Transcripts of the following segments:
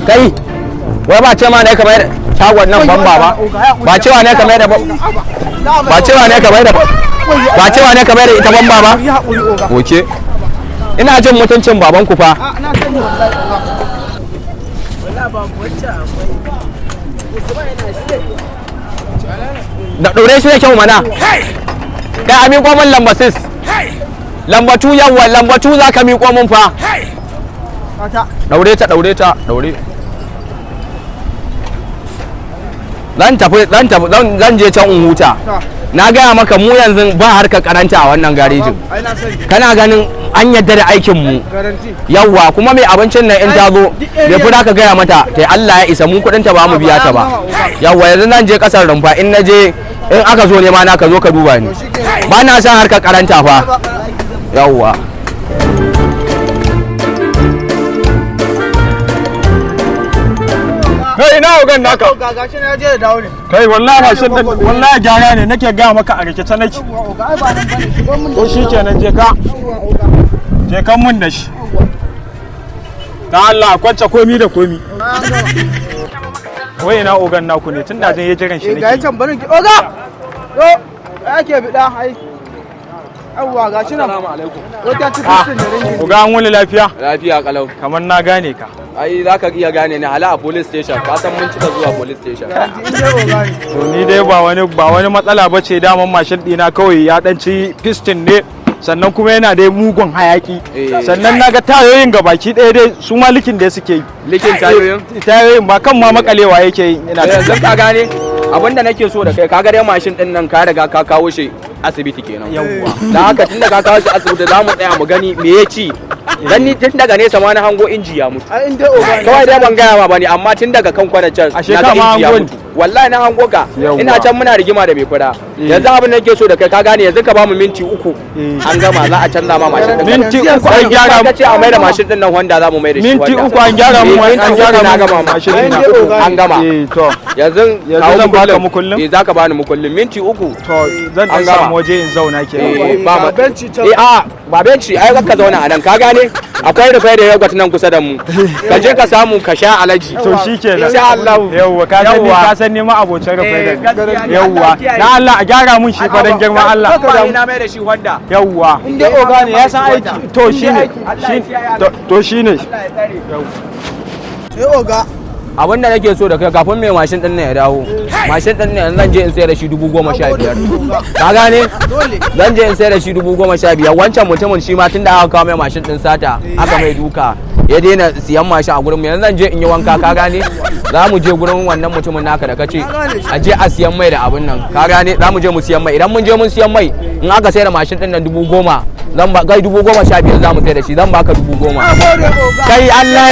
Kai, wai ba ce ma ne kamar shagon nan bamba ba? Ba cewa ne kamar da ba cewa ne kamar da ba cewa ne kamar da ita bamba ba? Yi haƙuri, oga. Oke. Ina jin mutuncin baban ku fa. A na sani wallahi, oga. Da ɗore shi da kyau mana. Kai, a miƙo min lamba 6. Lamba 2, yawwa, lamba 2 za ka miƙo min fa. Kata. Daure ta, daure ta, daure. Zan tafi, zan tafi, zan je can in huta. Ta. Na gaya maka, mu yanzu ba harkar karanta a wannan garejin. Ai na sani. Kana ganin an yadda da aikin mu. Guarantee. Yawwa, kuma mai abincin nan in ta zo bai fi ka gaya mata tai Allah ya isa, mu kudin ta ba mu biya ta ba. Yawwa, yanzu zan je kasar rumfa, in na je, in aka zo nema na, ka zo ka duba ni. Ba na son harkar karanta fa. Yawwa. Kai, ina ogan naka? Oga, gashi na je da dawo ne. Kai, wallahi mashin din wallahi gyara ne nake gaya maka, a rikice nake. Yawwa oga, ai ba nan bane, shigo mun. To shikenan, je ka. Yawwa oga. Je kan mun da shi. Dan Allah a kwance komi da komi. Wai ina ogan naku ne? Tun da zan yi jiran shi Eh, ga nake. can, barin ki. Oga! Yo, ai ake bida ai. Yawwa, gashi nan. Alaikum. Wata ci fistin da ringin. Oga, an wuni lafiya? Lafiya kalau. Kamar na gane ka. Ai za ka iya gane ni hala a police station, ka san mun cika zuwa police station. Guarantee in dai oga ne. To ni dai ba wani matsala ba ce, daman mashin ɗina kawai ya ɗan ci piston ne, sannan kuma yana dai mugun hayaki. Eh. Sannan naga tayoyin gabaki ɗaya dai su ma leaking da suke yi. Leaking tayoyin? Tayoyin ba kan ma makalewa yake yi ina. Yanzu ka gane abinda nake so da kai, ka ga dai mashin din nan ka riga ka kawo shi asibiti kenan. Yawwa. Dan haka tunda ka kawo shi asibiti, za mu tsaya mu gani me ya ci, dan ni tun daga nesa ma na hango inji ya mutu. Ai in dai oga ne. Kawai dai ban gaya ma bane, amma tun daga kan kwanan can Ashe na ga ka ma inji ya hango ni. mutu. Wallahi na hango ka. Yawwa. Ina can muna rigima da mai fura. Yanzu abin da nake so da kai, ka gane, yanzu ka bamu minti 3, Eh. an gama, za a canza ma mashin din. Minti 3 an An gyara. Ka ce a maida mashin din nan Honda, za mu maida shi Minti Honda. 3 an gyara mu, Eh, an minti gyara 3 na mu gama ma. mashin Ai, ɗina. dai oga ne. An gama. Eh to. Yanzu Yanzu kawo zan baka mukullin. mukullin? Eh, zaka bani mukullin minti 3. To zan An dan gama. samu waje in zauna kenan. Eh, ba Ga benci can. Eh, a ba benci, ai ka zauna a nan, ka gane, akwai rufai da yogurt nan kusa da mu, ka je ka samu ka sha, alaji. To shikenan. Insha Allah. Yawwa, ka san ni, Yawwa. ka san ni ma abocin rufai da. Gaskiya ne. Yawwa. Allah ya kiyaye. Na Allah a gyara mun shi fa dan girman Allah. Ba ni na mai da shi Honda. Yawwa. In dai oga ne ya san aiki. To shine. To shine. Eh oga. Abin da nake so da kai, kafin mai mashin din nan ya dawo, mashin din nan zan je in sayar da shi 15,000, ka gane? Dole. Zan je in sayar da shi 15,000. Wancan mutumin shi ma tunda aka kawo mai mashin din sata aka mai duka, ya daina siyan mashin a gurin mu. Yanzu zan je in yi wanka, ka gane, za mu je gurin wannan mutumin naka da kace a je a siyan mai da abin nan, ka gane, za mu je mu siyan mai. Idan mun je mun siyan mai, in aka sayar da mashin din nan 10,000, zan ba kai 15,000 za mu sayar da shi, zan baka 10,000. Gode oga. Kai, Allah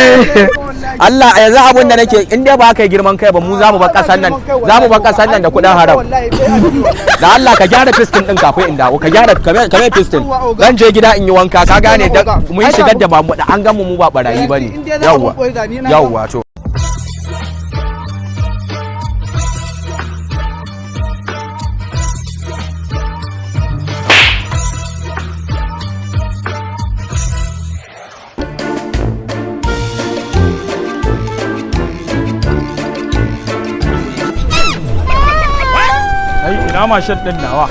Allah, yanzu abin da nake, in dai ba ka yi girman kai ba, mu za mu bar kasan nan, za mu bar kasan nan da kuɗin haram. Wallahi bai aiki wallahi. Da Allah ka gyara piston din kafin in dawo, ka gyara kame piston. Zan je gida in yi wanka, ka gane, da mun shigar da ba mu da an gamu, mu ba barayi bane. Yawwa, yawwa, to. Ai ina mashin din nawa?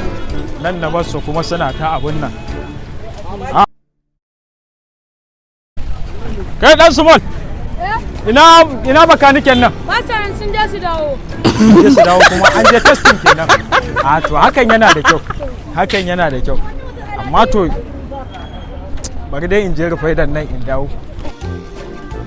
Nan na bar su kuma suna ta abun nan. Ah. Kai dan small. Ina bakaniken nan? Ba sa nan, sun je su dawo. Je su dawo kuma an je testing kenan. A to hakan yana da kyau. Hakan yana da kyau. Amma to bari dai in je rufaidan nan in dawo.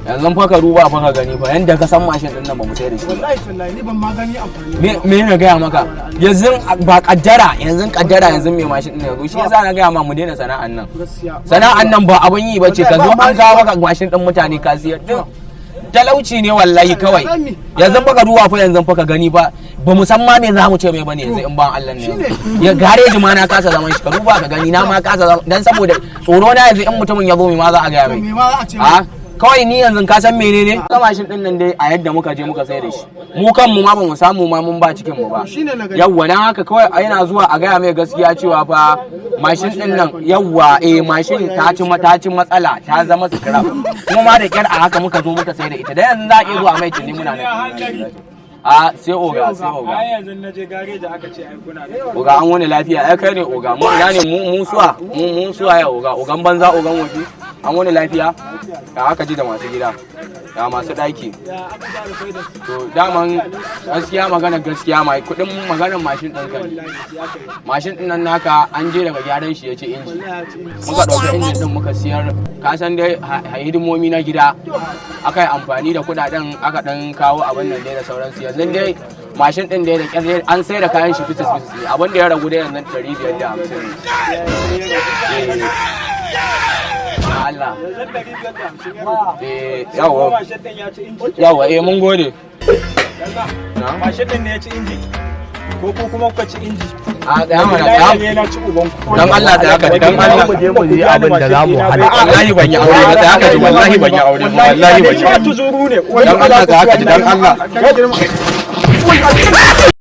Yanzu fa ka duba fa ka gani fa, yanda ka san mashin din nan ba mu sai da shi ba. Wallahi tallahi ni ban ma gani amfani. Me na gaya maka yanzu, ba kaddara yanzu, kaddara yanzu mai mashin din yanzu, shi yasa na gaya ma mu daina sana'an nan. Gaskiya. Sana'an nan ba abun yi bace, ka zo an kawo maka mashin din mutane ka siyar. Duk talauci ne wallahi kawai. Yanzu fa ka duba fa, yanzu fa ka gani fa, ba mu san ma me za mu ce mai bane yanzu in ban Allah ne ya gareji ma na kasa zaman shi. Ka duba ka gani, na ma kasa zaman dan saboda tsoro na, yanzu in mutumin ya zo, me ma za a gaya mai? Me ma za a ce? A Kawai ni yanzu ka san menene? Ga mashin din nan dai a yadda muka je muka sai da shi. Mu kanmu ma ba mu samu ma mun ba cikin mu ba. Shine na gani. Yawwa, dan haka kawai yana zuwa a gaya mai gaskiya cewa fa mashin din nan, yawwa, eh, mashin ta ci matsala, ta zama scrap. Kuma ma da kyar a haka muka zo muka sai da ita. Dan yanzu za a iya zuwa mai tuni muna nan. A sai oga, sai oga. Ai yanzu na je gareji aka ce ai kuna da Oga, an wani lafiya? Ai kai ne oga. Mu ina ne? Mu suwa mu suwa ya oga? Ogan banza, ogan wofi. An wani lafiya? Ya aka ji da masu gida, ya masu daki? To daman gaskiya, magana gaskiya, mai kudin maganar mashin ɗin kan mashin ɗin nan naka, an je daga gyaran shi ya ce inji. Muka ɗauki injin ɗin muka siyar. Ka san dai hidimomi na gida, aka yi amfani da kuɗaɗen aka ɗan kawo abin nan dai da sauransu. Yanzu dai mashin ɗin dai da ƙyar dai an sai da kayan shi fisis fisis ne. Abin da ya ragu dai yanzu 550 ne. Eh, na Allah, eh, yawa. Mashin din ya ci inji. Yawa, eh, mun gode. Na? Mashin din ne ya ci inji ko ko kuma kuka ci inji? A tsaya mana, Wallahi tsaya. ne na ci uban ku. Dan Allah tsaya ka ji, dan Allah. Mu je mu yi abin da za mu hana. Wallahi ban yi aure ba, tsaya ka ji, wallahi ban yi aure ba, wallahi ban yi ma aure. tuzuru ne. Dan Allah tsaya ka ji, dan Allah. Ka girma.